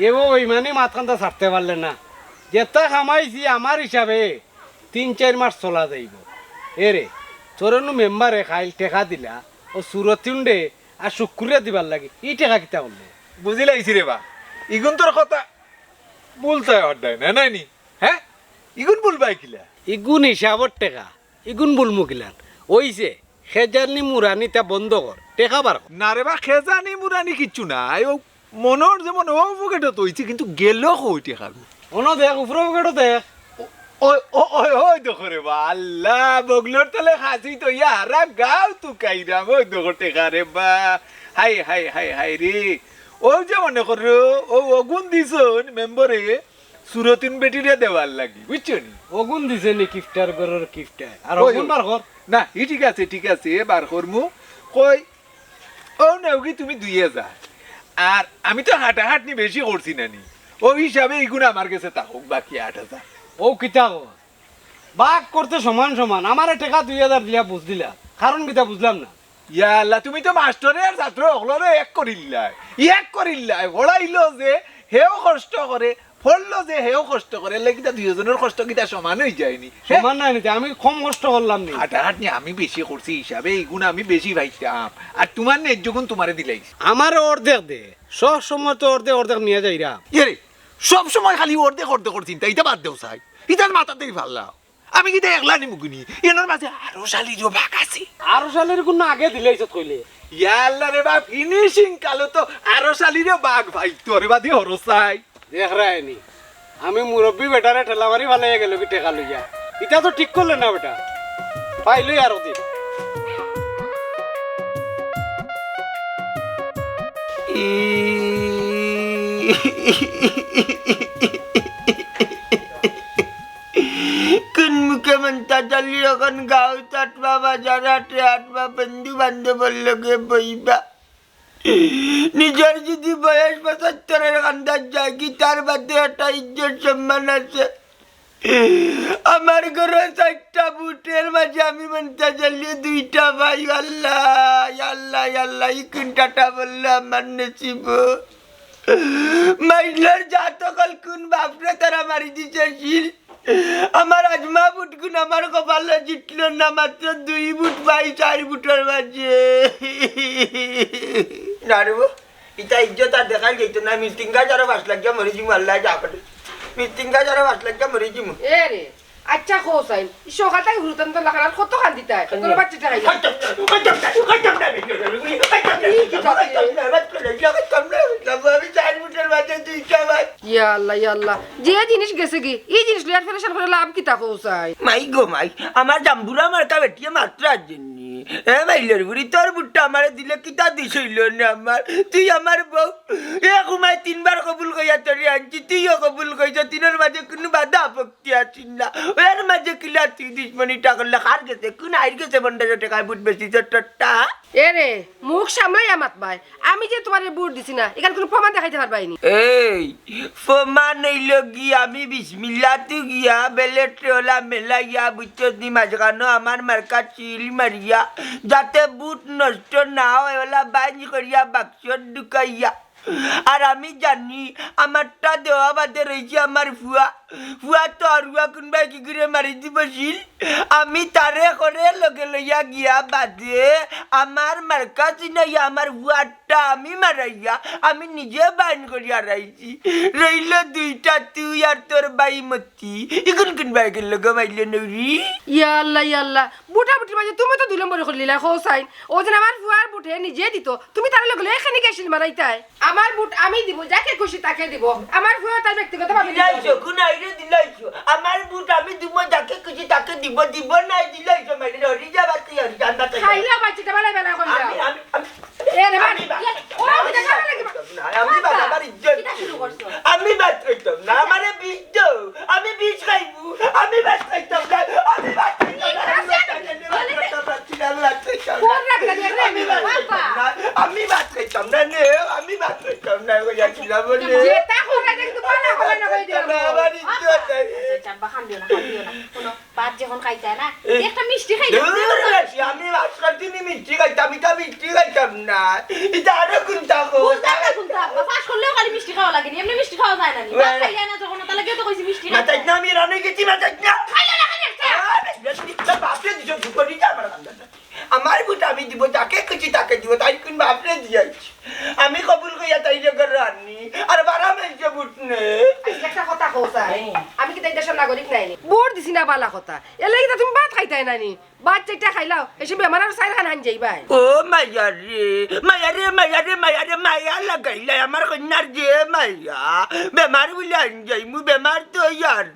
এ বেইমানি মাতখানতা ছাড়তে পারলে না। যেতা কামাইছি আমার হিসাবে তিন চাইর মাস চলা যাইবো। এরে, তোরে নু মেম্বারে কাইল টেকা দিলা, ও সুরতিউন্ডে আর শুক্রিয়া দিবার লাগি ই টেকা কিতা করলে? বুঝিলাইছি রে বা, ইগুন তোর কথা ভুল চাই হড্ডায় না, নাই নি? হ্যাঁ, ইগুন ভুল বাই কিলা? ইগুন হিসাবর টেকা, ইগুন ভুল মুকিলান। ওইছে, খেজানি মুরানি তা বন্ধ কর, টেকা বার কর। না রে বা, খেজানি মুরানি কিচ্ছু না। আই ও মনর যেমন ও পকেটত অইছে, কিন্তু গেল কই টেকা? অনো দেখ, উপরে পকেটও দেখ। ও, ও, ও, ওই, ওই দেখো রে বা, আল্লাহ, বগলর তলে খাসি তো ইয়া, হারা গাঁও তুকাইরাম, ওই দেখো টেকা রে বা। হাই, হাই, হাই, হাই রে। ওই যে মনে করো, ও অগুন দিছইন মেম্বরে, সুরতিন বেটিরে দেওয়ার লাগি, বুঝছো নি? অগুন দিছে নি কিফটার ঘরর কিফটায়? আর ওই, অগুন ওই। বার কর। না, ই ঠিক আছে, ঠিক আছে, বার করমু। কই, ও নেওগি তুমি দুই হাজার। আর আমি তো হাটাহাটনি বেশি করছি না নি। ও হিসাবে ইগুন আমার গেছে থাকুক, বাকি আট হাজার। ও কিতা কর? ভাগ করতে সমান সমান। আমারে টেকা দুই হাজার দিয়া বুঝ দিলা। কারণ কিতা বুঝলাম না। ইয়া আল্লাহ, তুমি তো মাস্টরে আর ছাত্র অকলরে এক করিল্লায়। এক করিল্লায়। পড়াইলো যে হেও কষ্ট করে, পড়লো যে হেও কষ্ট করে, এর লাগি কিতা দুইজনর কষ্ট কিতা সমান অই যায়নি? হে? সমান নায় নি তে, আমি কম কষ্ট করলাম নি। হাটাহাটনি আমি বেশি করছি হিসাবে, ইগুন আমি বেশি পাইতাম। আর তুমার ন্যায্য গুন তুমারে দিলাইছি। আমারে অর্ধেক দে, সব সময় তো অর্ধেক অর্ধেক নিয়া যাইরা। এরে, সব সময় খালি অর্ধেক অর্ধেকর চিন্তা, ইতা বাদ দেও চাই। ইতার মাথাতেই ফাল্লাও। আমি কিতা একলা নিমুগিনি? এনর মাঝে আরো শালিরও ভাগ আছে। আরো শালির গুন আগে দিলে ইছত কইলে। ইয়া আল্লাহ রে বাপ, ফিনিশিং কালো তো আরো শালিরও ভাগ ভাই। তোরে বাদে হরসাই। দেখ রায়নি, আমি মুরব্বি বেটারে ঠেলা মারি ফালাইয়া গেল কি টেকা লইয়া। ইটা তো ঠিক করলে না বেটা। পাইলই আরো দিন। কোন মুখে মন্তা চালি অখন গাঁও চাটবা, বাজার হাটে আটবা, বন্ধু বান্ধবর লগে বইবা। নিজর যদি বয়স পঁচাত্তরের কান্দাত যায়, কিতার বাদে একটা ইজ্জত সম্মান আছে। আমার ঘরো চাইরটা বুটর মাঝে আমি মন্তা চালিয়ে দুইটা পাই। আল্লাহ, আল্লাহ, আল্লাহ, ই কোন টাটা বললো আমার নসিব। মাইনষর জাত অকল কোন বাপরে তারা মারি দিছে শিল। আমার আজমা বুটগুন আমার কপালো জিতলো না, মাত্র দুই বুট পাই চাইর বুটর মাঝে। না রে বা, ইতা ইজ্জত আর দেখাইল যাইতো না। মিষ্টিঙ্গা যারা বাস লাগিয়া মরি যিমু, আল্লাহ যা করে। মিষ্টিঙ্গা যারা বাস লাগিয়া মরি যিমু। এ রে, আচ্ছা কও চাইন, ই সকাল থাকি হুরুতান তো লাখান আর কত কান্দিতায়? তোর বাচ্চাটা খাইয়া। খাইতাম না, খাইতাম না, খাইতাম না, খাইতাম না, ই কি খাইতাম না, খাইতাম না, খাইতাম না, আমি চাইর বুটর মাঝে দুইটা পাই। ইয়া আল্লাহ, ইয়া আল্লাহ। যে জিনিস গেছে গি, ই জিনিস লইয়া পেরেশান করে লাভ কিতা কও চাইন? মাই গো মাই, আমার জাম্বুরা মার্কা বেটিয়ে মাত্র আইজনি। এ মাইলর বুড়ি, তোর বুটটা আমারে দিলে কিতা দিস অইলো না আমার? তুই আমার বউ। এ ঘুমাই তিনবার কবুল কইয়া তোরে আনছি, তুইও কবুল কইছ, তিনর মাঝে কুনু বাধা আপত্তি আছিল না। এর মাঝে কিলা তুই দুশমনিটা করলে? কার গেছে? কোন আইর গেছে পনেরোশো টেকায় বুট বেশি ছোটটা? এ রে, মুখ সামলাইয়া মাতবায়। আমি যে তুমারে বুট দিছি না, ইখান কুনু প্রমাণ দেখাইতে পারবায়নি? এই, প্রমাণ অইলো গি আমি বিসমিল্লাতু গিয়া বেলেটে ওলা মেলাইয়া বুঝছস নি মাঝখানো আমার মার্কা সিল মারিয়া, যাতে বুট নষ্ট না অয়, ওলা বাইঞ্জ করিয়া বাক্সত ঢুকাইয়া। আর আমি জানি আমারটা দেওয়া বাদে রইছে আমার ফুয়া। ফুয়া তো আর ফুয়া কুনবায় কি করে মারি দিবো সিল। আমি তারে করে লগে লইয়া গিয়া বাদে আমার মার্কা চিনাইয়া আমার ফুয়ারটা আমি মারাইয়া আমি নিজে বাইন করিয়া রাইছি। রইল দুইটা, তুই আর তোর বাই মতি। ইগুন কুনবায় গেল গো মাইলে নৌরি? ইয়া আল্লাহ, ইয়া আল্লাহ। বুটা বুটির মাঝে তুমি তো দুই নম্বরি করিলিলায়, কও চাইন। অউ যে আমার ফুয়ার বুট হে নিজে দিতো, তুমি তারে লগে লইয়া কেনে গেছিল মারাইতায়? আমার বুট আমি দিমু, যাকে খুশি তাকে দিবো। আমার ফুয়া তার ব্যক্তিগত ভাবে দিতে দিলাইছো, হবে। কোন আইরে দিলাইছো? আমার বুট আমি দিমু, যাকে খুশি তাকে দিবো, দিবো নাই দিলাইছো, মানে হরি যা বাতি হরি জান বাতি। খাইলা বাচ্চাটা বেলা বেলা করে আমি, যাও। আমি, আমি, এ রে বাবা, আমি বাদ ইয়ে, খাইতাম ও না, আমি আমি বাদ খাইতাম না, আমি বাদ, বাবা, আমার ইজ্জত কিতা শুরু করছো? আমি বাদ খাইতাম না, আমারে বিষ দাও, আমি বিষ খাইমু, আমি বাদ খাইতাম না, আমি বাদ খাইতাম না, আমি বাদ খাইতাম না, আমি বাদ খাইতাম না, আমি বাদ খাইতাম না, আমি বাদ খাইতাম না, আমি বাদ খাইতাম না, নে, আমি বাদ খাইতাম না, ওই একই লাভ নেই। যেটা করে কিন্তু পালা করে না, কই দিও। আমার ইজ্জত নাই। আচ্ছা, আব্বা, কান্দিও না, কান্দিও না। হুনো, ভাত যখন খাইতায় না, এ, একটা মিষ্টি খাই না। দূর রে, আমি আজকাল দিনই মিষ্টি খাইতাম, ইটা মিষ্টি খাইতাম না। ইটা আরো কোনটা গো? বুঝলাম না কোনটা, আব্বা, পাস করলেও খালি মিষ্টি খাওয়া লাগে নি, এমনি মিষ্টি খাওয়া যায় না নি? ভাত ওই। খাইলে না যখন, তাহলে কেউ তো কইছে মিষ্টি না, খাইতে। তাই না, আমি রানে গেছি না, তাই না। খাইলে না, খালি একটা। আরে, ইটা বাপরে দিছো, দুটো নিতে আমার কান্দাটা। আমার বুট আমি দিমু, যাকে খুশি তাকে দিমু, তাই কোন বাপরে আমি কিতা ই দেশর নাগরিক নায়নি? ভোট দিছি না, বালা কথা। এরলাগি তো তুমি ভাত খাইতায় নানি? ভাত চাইরটা খাইলাও, এসে বেমার আর চাইর খান হান যাইবায়। ও মাইয়া রে, মাইয়া রে, মাইয়া রে, মাইয়া রে, মাইয়া লাগাইলায় আমার কইন্যার যে মাইয়া। বেমার বুলে আন যাইমু, বেমার তো ইয়ার।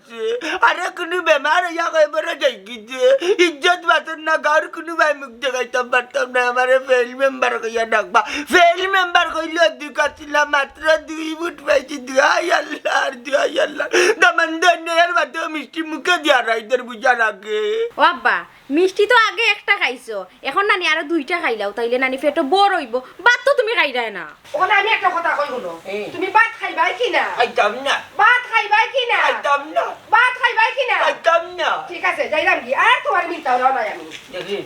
আরে কুনু বেমার অইয়া কয়বরো যাইগি যে, ইজ্জত বাঁচর না, গাঁওর কুনু বায় মুখ দেখাইতাম পারতাম না, আমারে ফেইল মেম্বার কইয়া ডাকবা। ফেইল মেম্বার কইলে দুঃখ আছিল, মাত্র দুই ভোট পাইছি, দুহাই আল্লার, দুহাই আল্লার। দামান্দ অন্যায়ের মাঝে মিষ্টি মুখে দিয়া রাইদের বুঝা লাগে। ও আব্বা, মিষ্টি তো আগে একটা খাইছো, এখন নানি আরো দুইটা খাইলাও, তাইলে নানি পেটো বড় অইবো। ভাত তো তুমি খাইরায় না। ওখানে আমি একটা কথা কই, হুনো। হুম। তুমি ভাত খাইবায় কি না? খাইতাম না। ভাত খাইবায় কি না? খাইতাম না। ভাত খাইবায় কি না? খাইতাম না। ঠিক আছে, যাইরাম গি, আর তুমার মিলতাও না নাই আমি। দেখলি?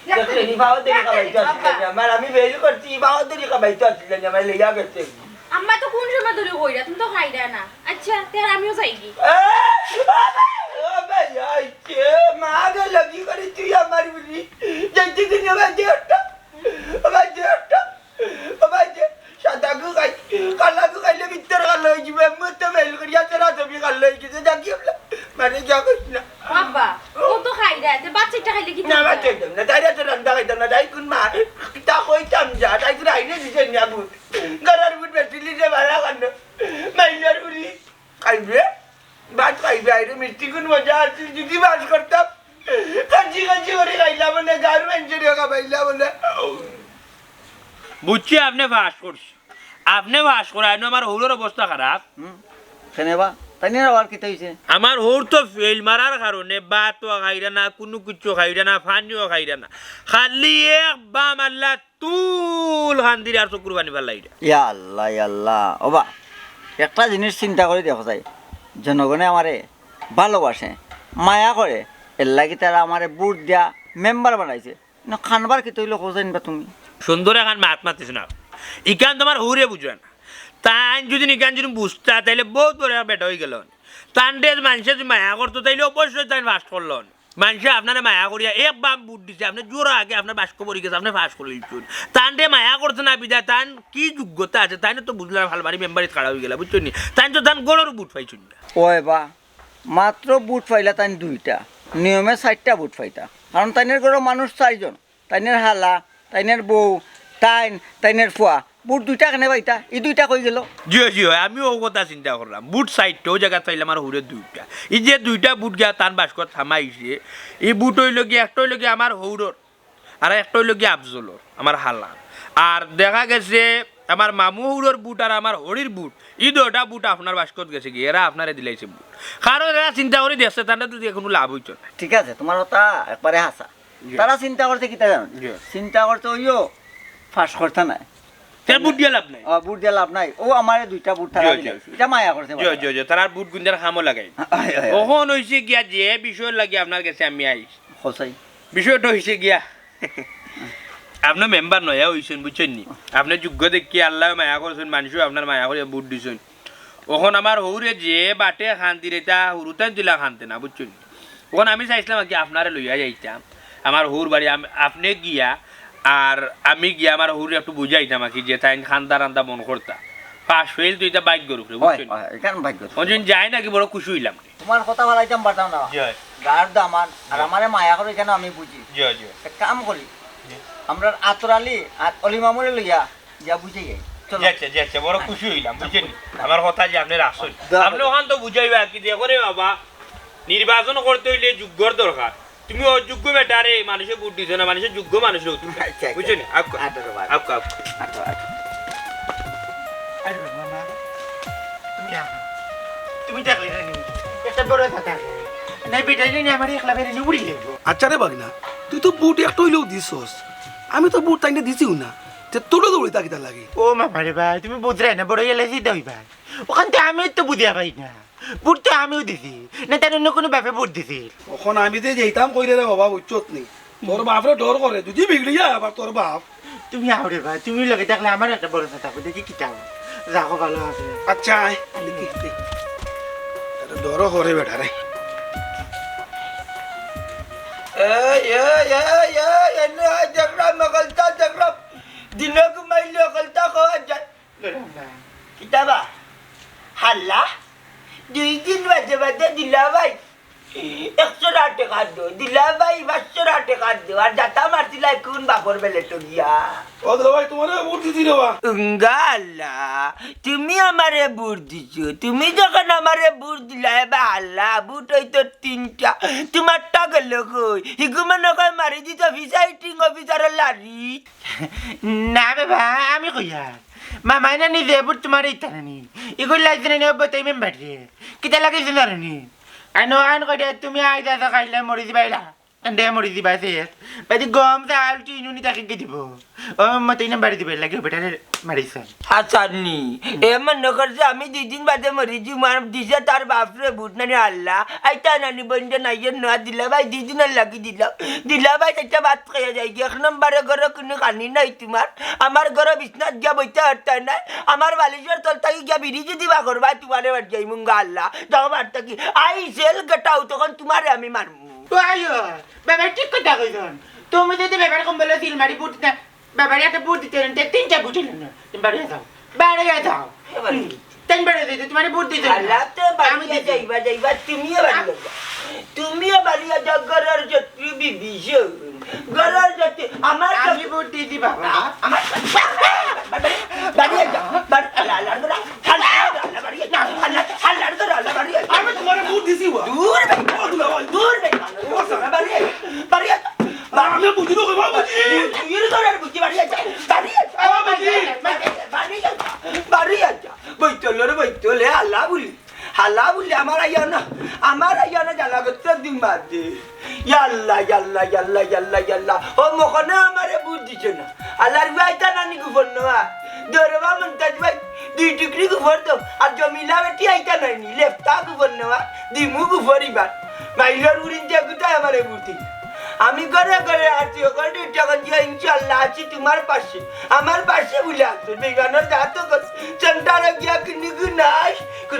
দেখলি? দেখলি, ই বাহাদুরি খাবাইতে আসছিল না। আমার, আমি ফেইল করছি, ই বাহাদুরি খাবাইতে আসছিল না, আমার লইয়া গেছে। আম্মা তো কুন সময় ধরি কইরা, তুমি তো খাইরায় না। আচ্ছা, তে আর আমিও যাইগি। এ, ও ভাই, ও ভাই, আইছে, মা গো, লাগি করে তুই আমার বুলি। যাইতে দিন, ও ভাই, দে একটা। ও ভাই, দে একটা। ও ভাই, দে। সাদা গু খাই, কালা গু খাইলে ভিতর কালো অই যাইবো। এমন তো ফেইল করি, এত রাত আমি কালো অই গেছে, দেখি আমরা। মানে, যা করিস না। বাবা, ও তো খাইরায়, তে ভাত চাইরটা খাইলে কি না, ভাত খাইতাম না, তাইরে তো রান্দা খাইতাম না, তাই কুন মা, তা কইতাম যা, তাই তো রাইনে দিছে না ভোট। ঘরর ভোট বেশি লিছে বাড়া কান্ড। মাইনষর বুলি খাইবে, ভাত খাইবে, আইরে মিষ্টি কুন মজা আছিল, যদি পাস করতাম। কাঞ্চি কাঞ্চি করি খাইলাম মানে, গাঁওর মাইনষরে খাবাইলাম মানে। বুঝছি আপনে পাস করছইন, আপনে পাস করাইন, আমার হউরর অবস্থা খারাপ। হুম, কেনে বা? তাইনর আবার কিতা অইছে? আমার হউর তো ফেইল মারার কারণে ভাতও খাইরা না, কুনু কিচ্ছু খাইরা না, পানিও খাইরা না, খালি এক বাম আল্লাহ তুল কান্দিরা আর চকুর পানি ফালাইরা। ইয়া আল্লাহ, ইয়া আল্লাহ। ওবা, একটা জিনিস চিন্তা করি দেখো চাই, জনগণে আমারে ভালোবাসে, মায়া করে, এরলাগি তারা আমারে ভোট দিয়া মেম্বার বানাইছে। না, খানবার কিতা অইলো, কও চাইন বা তুমি? সুন্দর একখান মাত মাতিছ না। ইখান তুমার হউরে বুঝে না। তাইন যদি ইখান যদি বুঝতা, তাইলে বউত বড় এক বেটা অইগেলা অনে। তানরে মানষে যদি মায়া করতো, তাইলে অবশ্যই তাইন পাস করলা অনে। মানষে আপনারে মায়া করিয়া এক বাম ভোট দিছে, আপনে জোড়া আগে আপনার বাস্ক পড়ি গেছে, আপনে পাস করিলিছইন। তানরে মায়া করছে না বিধায় তান কি যোগ্যতা আছে, তাইন তো বুঝলা না, ফালবাড়ি মেম্বারিত খাড়া অইগেলা, বুঝছইন নি? তাইন তো তান ঘরর ভোট পাইছইন না। ওই বা, মাত্র ভোট পাইলা তাইন দুইটা, নিয়মে চাইরটা ভোট পাইতা, কারণ তাইনর ঘরো মানুষ চাইরজন, তাইনর হালা, তাইনর বউ, তাইন, তাইনর ফুয়া, ভোট দুইটা কেনে পাইতা? ই দুইটা কই গেল? জি অয়, জি অয়, আমিও অউ কথা চিন্তা করলাম। ভোট চাইরটা, অউ জাগাত পাইলাম আমার হউরে দুইটা। ই যে দুইটা ভোট গিয়া তান বাস্কত হামাইছে, ই ভোট অইলো গিয়া, একটা অইলো গিয়া আমার হউরর, আর একটা অইলো গিয়া আফজলর, আমার হালার। আর দেখা গেছে আমার মামু হউরর ভোট আর আমার হড়ির ভোট, ই দুইটা ভোট আপনার বাস্কত গেছে গিয়া, এরা আপনারে দিলাইছে ভোট। কারণ এরা চিন্তা করি দেখছে, তানরে তো দিয়া কুনু লাভ অইতো না। ঠিক আছে, তুমার কথা একবারে হাছা। জি। তারা চিন্তা করছে কিতা জানো? জি। চিন্তা করছে অইও পাস করতা নায়। তার ভোট দিয়া লাভ নাই। ও, ভোট দিয়া লাভ নাই। অউ আমারে দুইটা ভোট তারা জি, জি। দিলাইছে। ইটা মায়া করছে জি, বাবা। জি, জি। তারার ভোট গুইন্দার কামো লাগাই। হয়, হয়, হয়। অখন অইছে গিয়া যে বিষয় লাগি আপনার গেছে আমি আইছি। কও চাই। বিষয়টা অইছে গিয়া, আপনে মেম্বার নয়া অইছইন, বুঝছইন নি? আপনে যোগ্য দেখি আল্লায় মায়া করছইন, মানষেও আপনারে মায়া করিয়া ভোট দিছইন। অখন আমার হউরে যে বাটে কান্দিরা, ইতা হুরুতাইন দিলা কান্দে না, বুঝছইন নি? অখন আমি চাইছলাম আর কি আপনারে লইয়া যাইতাম, আমার হউর বাড়ি আম-, আপনে গিয়া আর আমি গিয়া আমার হউরে একটু বুঝাইতাম আর কি, যে তাইন কান্দা-রান্দা বন্ধ করতা। পাস ফেইল তো ইতা ভাগ্যর উপরে, হয়, বুঝছইন নি? হয়, ইখান ভাগ্যর উপরে। অখন যদি যাই না কি বড় খুশি অইলাম। তুমার কথা ফালাইতাম পারতাম না। জি। গার দামান, আর জি। আমারে মায়া করো, ইখান আমি বুঝি। জি, জি। এক কাম করি, জি। আমরার আতর আলী আর অলি মামুরে লইয়া যা বুঝাই আই। চলো। জি, আচ্ছা, জি, আচ্ছা, বড় খুশি অইলাম, বুঝছইন নি? আমার কথা যে আপনে রাখছইন। দোয়া আপনে করো। অখান তো বুঝাইবা কি যে, দেখো রে বাবা, নির্বাচন করতে অইলে যোগ্যর দরকার। তুমি অযোগ্য বেটারে মানষে ভোট দিছো না, মানষে যোগ্য মানষরে ভোট দিবা। আচ্ছা, আচ্ছা। বুঝছো নি? আউক্কা। আটো রে বাবা। আউক্কা, আউক্কা। আটো, আটো। আরে বাবা, মা, তুমি আহো। তুমি দেখলে না নি? একটা বড় কথা আছে। নাই, বেটাইলে নি আমার একলা বেরিয়ে উড়ি যাইবো। আচ্ছা রে বাগনা, তুই তো ভোট একটা অইলেও দিছস। আমি তো ভোট তাইনরে দিছিউ না। তে তোরে দৌড়ি তাকিতা লাগে। ও মামা রে ভাই, তুমি বুঝরায় না, বড় এলাইছি দই ভাই। অখান তো আমি তো বুঝিয়া পাই না। ভোট তো আমিও দিছি, না তার অন্য কুনু বাপে ভোট দিছিল? অখন আমি যে যাইতাম কইরে রে বাবা, বুঝছত নি? তোর বাপরে ডর করে, যদি বিগড়ি যায় আবার তোর বাপ। তুমি আও রে ভাই, তুমি লগে থাকলে আমার একটা ভরসা থাকবো, দেখি কিতা অয়। রাখো ভালো আছে। আচ্ছা, আয়, দেখি, দেখি। এটা ডরও করে বেটারে। এই, এই, এই, এই, এনে আয়, দেখরাম, অকলতা দেখরাম। দিনে ঘুমাইলে অকলতা খাওয়া যায়। কিতা বা? হাল্লা? দুই দিন বাদে বাদে দিলা ভাই একশো টেকা দেও, দিলা ভাই পাঁচশো টেকা দেও, আর যাতা মারছিলা কোন বাপর বেলে তো গিয়া। ও দিলা ভাই, তোমারে ভোট দিছি রে বা। উঙ্গা আল্লাহ, তুমি আমারে ভোট দিছো, তুমি যখন আমারে ভোট দিলা, এবার আল্লাহ, ভোট হইতো তিনটা, তোমারটা গেল কই? হিগু মনে কয় মারি দিত প্রিসাইডিং অফিসারের লারি। না বাবা, আমি কইয়ার। মামায় না নিজে বুট তোমার ইতা নানি। ইগুর লাগছে না নিয়ে বতাই মেম্বার রে। কিতা লাগে জানো নি? আনো আন কইয়া তুমি আইতা তো খাইলে মরি দিবাইলা। এন্ডে মরি দিবা শেষ। বাদি গম চাল চিনুনি তাকে কি দিব? ও মতে নাম্বার দিবে লাগে বেটারে মারিছ। আচ্ছা নি, এ মনে করছে আমি দুই দিন বাদে মরি যিমু, আর দিছে তার বাপরে ভোট নানি আল্লাহ। আইতা নানি বন্ধে নাইয়ের নোয়া দিলা ভাই, দুই দিনের লাগি দিলা। দিলা ভাই, চাইরটা ভাত খাইয়া যাইগি। এক নম্বরে ঘরো কুনু খানি নাই তোমার। আমার ঘরো বিছনাত গিয়া বইতে পারতায় নায়। আমার বালিশর তল থাকি গিয়া বিড়ি যদি বা করবায়, তোমারে বাদ যাই মুঙ্গা আল্লাহ। যাও বাদ থাকি। I shall get out, তখন তোমারে আমি মারমু। ও আইও, বাবা ঠিক কথা কইছন। তুমি যদি বাবার কম্বলে সিল মারি ভোট দিতা, বাবার একটা ভোট দিতে হইলে তিনটা ভোট হইল না। তুমি বাড়িয়ে যাও, বাড়িয়ে যাও। এবার হুম। তিন বাড়িয়ে দিতে তোমার ভোট দিতে হইল না। আল্লাহ তো বাড়িয়ে আমি দিতে। যাইবা, যাইবা, তুমিও বাড়িয়ে যাও। তুমিও বাড়িয়ে যাও, ঘরের শত্রু বিভীষণ। ঘরের শত্রু, আমার আমি শত্রু। ভোট দিয়ে দিবা, বাবা। আমার, বাড়িয়ে যাও, বাড়ি-, আল্লাহ, আল্লাহ, আল্লাহ, আল্লাহ, বাড়িয়ে যাও, আল্লাহ, আল্লাহ, আল্লাহ, বাড়িয়ে যাও। আমি তোমার ভোট দিছি, বাবা। দূর বে, ও, দুলা ভাই। দূর বে, ও, স্যার। বাড়িয়ে যাও, বাড়িয়ে যাও। আমি বুঝি না, বাবা, বুঝি। তুই তো আর বুঝি বাড়িয়ে যা। বাড়িয়ে যা। বাবা, বুঝি। বাড়িয়ে যা। বাড়িয়ে যা। বইতল রে, বইতল, এ হালা বুলি। হালা বুলি, আমার আইয়া না, আমার আইয়া না, জ্বালা করতে দিন বাদ দে। ইয়া আল্লাহ, ইয়া আল্লাহ, ইয়া আল্লাহ, ইয়া আল্লাহ, ইয়া আল্লাহ। ও মখনে আমারে বুঝ দিছে না। আল্লাহর ভাই তা নানি গোবর নেওয়া। দরবা মন্তাজ ভাই, দুই টুকরি গোবর দাও। আর জমিলা বেটি আইতা নাইনি, লেফটা গোবর নেওয়া। দিমু গোবর ইবার। মাইলর উড়িন যে গুতায় আমারে বুঝি। আমি ঘরে ঘরে আছি, ওখানে উঠে এখন যে ইনশাআল্লাহ আছি তোমার পাশে। আমার পাশে বলে আছো, বেগানোর যা তো কর, সেন্টারে গিয়া কিনি গুনাই। এ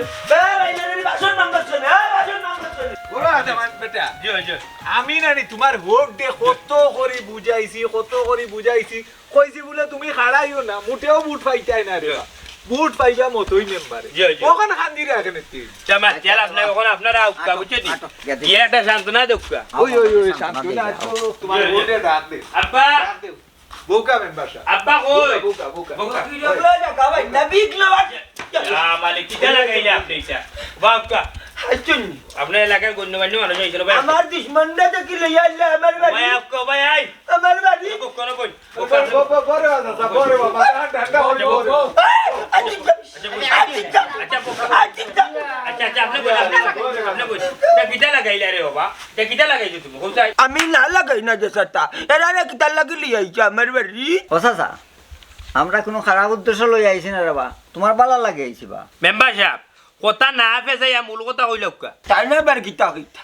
ভাই, না, না, বাসন মাংস না, বাসন মাংস না। ওরা আছে আমার বেটা। জি, জি। আমি নানি তোমার ভোট দে কত করি বুঝাইছি, কত করি বুঝাইছি। কইছি বুলে তুমি খাড়াইও না, মুটেও ভোট পাইতায় না রে বা। ভোট পাইবা মতই মেম্বারে। জি, জি। ওখান খান্দি রাখেন তুই। জামা, তেল আপনার, ওখান আপনারা আউক্কা, আটো, বুঝছো নি? আটো, গেছে। গিয়ে একটা সান্ত্বনা দেউক্কা। ওই, ওই, ওই, সান্ত্বনা সান্ত্বনা দেই, তো আটো। তোমার ভোটে ডাক দে। আব্বা! ডাক দে। বউকা মেম্বার সাহেব। আব্বা কই? বউকা, বউকা, বউকা। বউকা। ওই। ইয়া মালিক, কিতা লাগাইলে আপনি ইটা? বাউক্কা। হাইচুন। আপনার এলাকার গণ্যমান্য মানুষ আইছে না ভাই? আমার দুশমনরা তো কি লইয়া আইলা আমার বাড়ি? ভাই, আউক্কা, ভাই, আই। আমার বাড়ি। বউকা, বউকা, বউকা। বউকা, বউকা, বউকা, বউকা, বউকা, বউকা, ঠান্ডা, ঠান্ডা, বউকা, বউকা। আচ্ছা, বউকা। আচ্ছা, বউকা। আচ্ছা, আচ্ছা, আচ্ছা, আপনি বলেন, আপনি বলেন। তা কিতা লাগাইলা রে বাবা? তা কিতা লাগাইছো তুমি? কোথায়? আমি না লাগাই না যে সাতা। এরা রে কিতা লাগি লইয়া আইছে আমার বাড়ি? ও চাচা, আমরা কুনু খারাপ উদ্দেশ্য লইয়া আইছি না রে বা। তোমার বালা লাগি আইছি বা। মেম্বার সাহেব, কথা না ফেসাইয়া মূল কথা কইলাউক্কা। তাই না বার কিতা কইতা?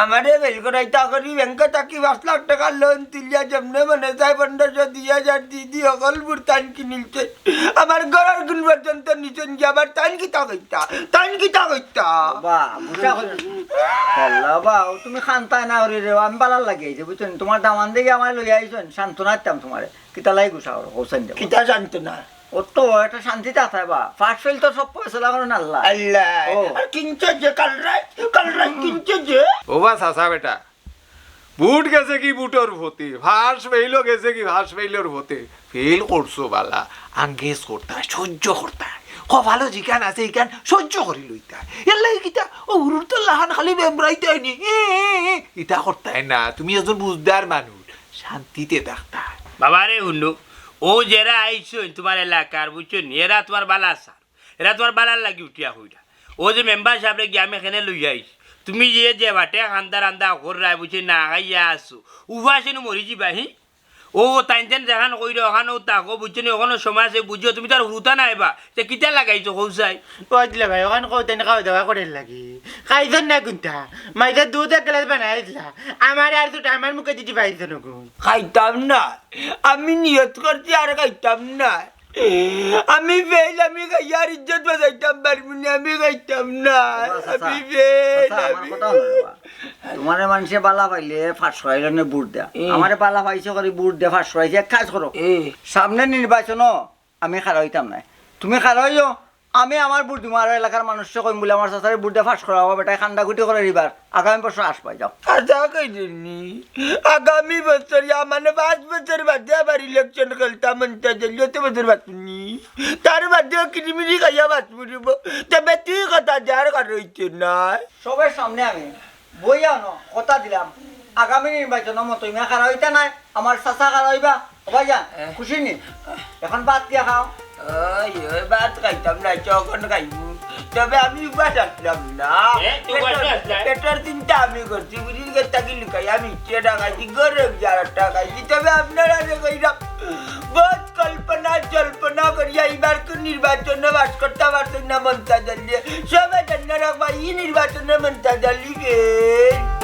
আমারে বেল করাইতা করি ব্যাংকে থাকি পাঁচ লাখ টেকা লোন তুলিয়া যেমনে মনে চায় পনেরোশো, দুই হাজার দি দি হকল বুর তাইন কিনিলছে। আমার ঘরর গুণ পর্যন্ত নিছইন গিয়া আবার তাইন কিতা কইতা? তাইন কিতা কইতা? বা, বুঝা কইতা। আল্লাহ বা, ও তুমি খান্তায় না করি রে, আমি বালার লাগি আইছি, বুঝছো নি? তোমার দামান দেখি আমারে লইয়া আইছো, সান্ত্বনা দিতাম তোমারে। কিতা লাগি গুছা করো, হোসেন দেব। কিতা জানতো না? ও তো একটা শান্তিতে আছে বা। ফাঁস ফেল তো সব ফয়সালা করেন আল্লাহ। আল্লাহ। ও। আর কিনছে যে কাল রাত, কাল রাত কিনছে যে। ও বা চাচা বেটা, ভোট গেছে কি ভোটর ভোটে, ফাঁস ফেলও গেছে কি ফাঁস ফেলর ভোটে। ফেল করছো বালা, আঙ্গেজ করতা, সহ্য করতা। কপালো যেখান আছে, এখান সহ্য করি লইতা। এর লাগি কিতা, ও হুরুর তো লাহান খালি বেমরাইতে হয়নি। এ, এ, এ, ইতা করতায় না, তুমি একজন বুঝদার মানুষ। শান্তিতে থাকতা। বাবা রে হুনো, ও যেরা আইছইন তোমার এলাকার, বুঝছো নি? এরা তোমার বালা চার, এরা তোমার বালার লাগি উঠিয়া কইরা। ও যে মেম্বার সাহেবরে গিয়া আমি এখানে লইয়া আইছি, তুমি যে, যে বাটে কান্দা রান্দা কররায়, বুঝছো, না খাইয়া আছো, উপাসে নু মরি যিবা, হি? ও তাইন যেন যেখান কইরা, ওখানেও থাকো, বুঝছো নি? ওখানো সময় আছে, বুঝছো, তুমি তো আর হুরুতা নায় বা, তে কিতা লাগাইছো, কও চাই? ও দিলা ভাই, ওখান কও, তাইন খাওয়া দাওয়া করের লাগি। খাইছন না কুন্তা? মাইজে দুধ এক গ্লাস বানাই দিলা। আমার আর দুটা আমার মুখে দিতে পাইছো না গো। খাইতাম না। আমি নিয়ত করছি আর খাইতাম না। আমি ফেল, আমি খাইয়া আর ইজ্জত বাঁচাইতাম পারবো না, আমি খাইতাম না। বাবা, চাচা, আমি ফেল, চাচা, আমার আমি কথা হুনো বাবা। তোমারে মানষে বালা পাইলে ফাঁস করাইলে নে ভোট দেয়া। এ। আমারে বালা পাইছো করি ভোট দেয়া ফাঁস করাইছে। এক কাজ করো। এ। সামনে নির্বাচনও আমি খাড়া হইতাম না। তুমি খাড়া হইও, আমি আমার ভোট দিমু, আর এলাকার মানুষরে কইমু বুলে আমার চাচারে ভোট দিয়া পাশ করাও, বেটায় কান্দাকুটি করে দিবার। আগামী বছর আশ পাই যাও। আশা করিনি, আগামী বছর, ইয়া মানে পাঁচ বছর বাদে আবার ইলেকশন খেলতাম মন্তা জাল্লি, অত বছর বাঁচমুনি। তার বাদেও কিরিমিরি খাইয়া বাঁচমু রে বা। তবে তুই কথা দেওয়ার কারো হইছে না। সবার সামনে আমি বইয়া ন কথা দিলাম, আগামী নির্বাচন মতো ইমা খাড়া হইতা নাই, আমার চাচা খাড়া হইবা। ও ভাইজান, হ্যাঁ। খুশি নি? এখন ভাত দিয়া খাও। ওই, ওই, ভাত খাইতাম না, চকন খাইমু। তবে আমি উপাস আসলাম না। এ, তুই উপাস পেটর, আসলে? পেটর চিন্তা আমি করছি, বুঝিস গেছে তাকে লুকাই, আমি ইচ্ছে টাকা খাইছি, গরম যার টাকা খাইছি। তবে আপনারা যে কইলাম, বহুত কল্পনা জল্পনা করিয়া এবার কোন নির্বাচনে বাস করতে পারছেন না মন্তা জাল্লি। সবাই জানিয়ে রাখবা, এই নির্বাচনে মন্তা জাল্লি ফেল।